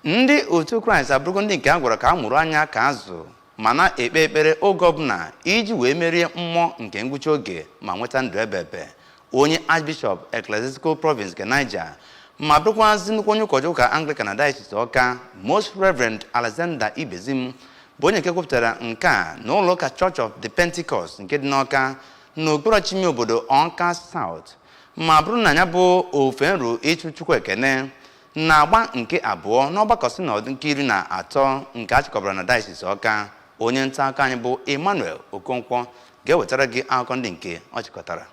Ndị otu Kraịst abụrụgo ndị nke a gwara ka a mụrụ anya ka azụ ma na-ekpe ekpere oge ọbụla iji wee merie mmụọ nke ngwụcha oge ma nweta ndụ ebebe. Onye Archbishop Ecclesiastical Province nke Niger ma bụrụkwazị nnukwu onye ụkọchukwu ụka Anglican na Diocese Ọka, Most Reverend Alexander Ibezim, bụ onye nke kwupụtara nke a n'ụlọ ụka Church of the Pentecost nke dị n'Ọka n'okpuru ọchịchị ime obodo Ọka South, ma bụrụ na ya bụ ofe nru ịchụ Chukwu ekene na-agba nke abụọ n'ọgbakọ sinọd nke 13 nke a chịkọbara na Diocese Ọka. Onye nta akụkọ anyị bụ Emmanuel Okonkwo ga-ewetara gị akụkọ ndị nke ọ chịkọtara.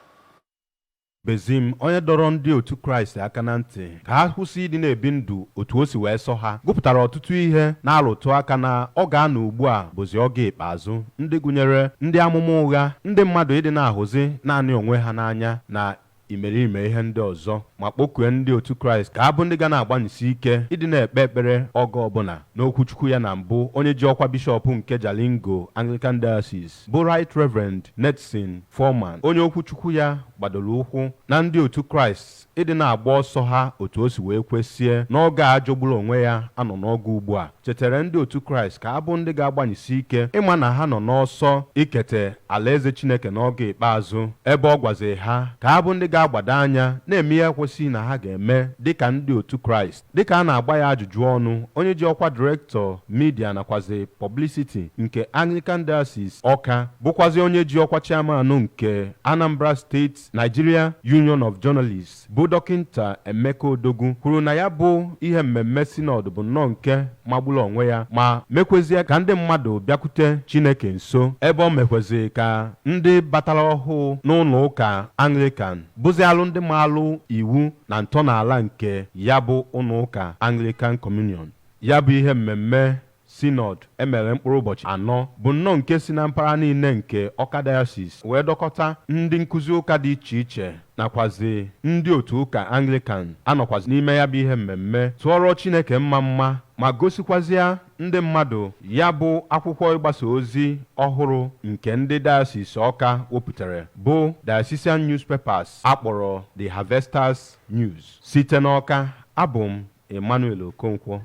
Ibezim, onye dọrọ ndị otu Kraịst aka na ntị ka ha kwụsị ịdị na-ebi ndụ otu o si wee sọ ha, gụpụtara ọtụtụ ihe na-arụtụ aka na ọ ga-anọ ugbu a bụzi oge ikpeazụ, ndị gụnyere ndị amụma ụgha, ndị mmadụ ịdị na-ahụzi naanị onwe ha n'anya na imerime ihe ndị ọzọ, ma kpọkue ndị otu Kraịst ka ha bụ ndị ga na-agbanyesi ike ịdị na-ekpe ekpere oge ọbụla. N'okwuchukwu ya na mbụ, onye ji ọkwa bishọp nke Jalingo Anglican Diocese bụ Right Reverend Nedson Foreman, onye okwuchukwu ya gbadoro ụkwụ na ndị otu Kraịst ịdị na-agba ọsọ ha otu o si wee kwesie n'oge a jọgburu onwe ya anọ n'oge ugbu a, chetara ndị otu Kraịst ka abụ ndị ga-agbanyesi ike ịma na ha nọ n'ọsọ ikete alaeze Chineke n'oge ikpeazụ, ebe ọ gwaziri ha ka abụ ndị ga-agbado anya na-eme ihe kwesịrị na ha ga-eme dịka ndị otu Kraịst. Dịka a na-agba ya ajụjụ ọnụ, onye ji ọkwa Director Media nakwazi Publicity nke Anglican Diocese Ọka, bụkwazi onye ji ọkwa Chairman nke Anambra State Nigeria Union of Journalists, bụ Dọkịnta Emeka Odogwu, kwuru na ya bụ ihe mmemme sinọd bụ nnọọ nke magburu onwe ya ma mekwezie ka ndị mmadụ bịakwute Chineke nso, ebe ọ mekwezi ka ndị batara ọhụụ n'ụlọ ụka Anglican bụzi alụ ndị maalụ iwu na ntọala nke ya bụ ụlọ ụka Anglican Communion. Ya bụ ihe mmemme sinọd emere mkpụrụ ụbọchị 4 bụ nnọọ nke si na mpaghara niile nke Ọka Diocese wee dọkọta ndị nkụzi ụka dị iche iche nakwazi ndị otu ụka Anglican anọkwazi n'ime ya bụ ihe mmemme tụọrọ Chineke mma mma ma gosikwazịa ndị mmadụ ya bụ akwụkwọ ịgbasa ozi ọhụrụ nke ndị Diocese Ọka wepụtara bụ Diocesan Newspapers akpọrọ The Harvesters News. Site n'Ọka, abụ m Emmanuel Okonkwo.